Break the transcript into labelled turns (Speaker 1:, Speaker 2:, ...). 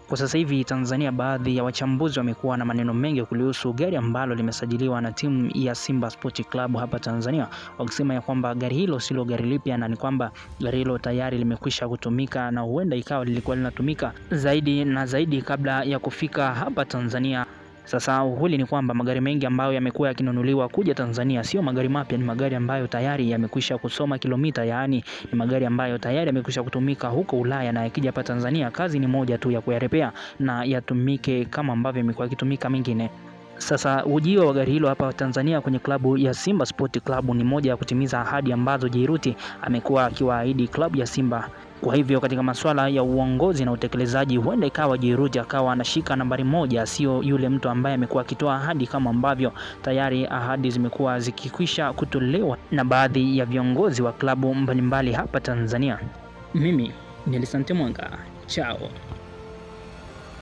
Speaker 1: Kwa sasa hivi Tanzania, baadhi ya wachambuzi wamekuwa na maneno mengi kulihusu gari ambalo limesajiliwa na timu ya Simba Sport Club hapa Tanzania, wakisema ya kwamba gari hilo silo gari lipya na ni kwamba gari hilo tayari limekwisha kutumika na huenda ikawa lilikuwa linatumika zaidi na zaidi kabla ya kufika hapa Tanzania. Sasa ukweli ni kwamba magari mengi ambayo yamekuwa yakinunuliwa kuja Tanzania sio magari mapya, ni magari ambayo tayari yamekwisha kusoma kilomita, yaani ni magari ambayo tayari yamekwisha kutumika huko Ulaya, na yakija hapa Tanzania kazi ni moja tu ya kuyarepea na yatumike kama ambavyo yamekuwa yakitumika mengine. Sasa ujio wa gari hilo hapa Tanzania kwenye klabu ya Simba Sport Club ni moja ya kutimiza ahadi ambazo Jairuti amekuwa akiwaahidi klabu ya Simba. Kwa hivyo katika masuala ya uongozi na utekelezaji, huenda ikawa Jairuti akawa anashika nambari moja, sio yule mtu ambaye amekuwa akitoa ahadi kama ambavyo tayari ahadi zimekuwa zikikwisha kutolewa na baadhi ya viongozi wa klabu mbalimbali hapa Tanzania. Mimi ni Elisante Mwanga, chao.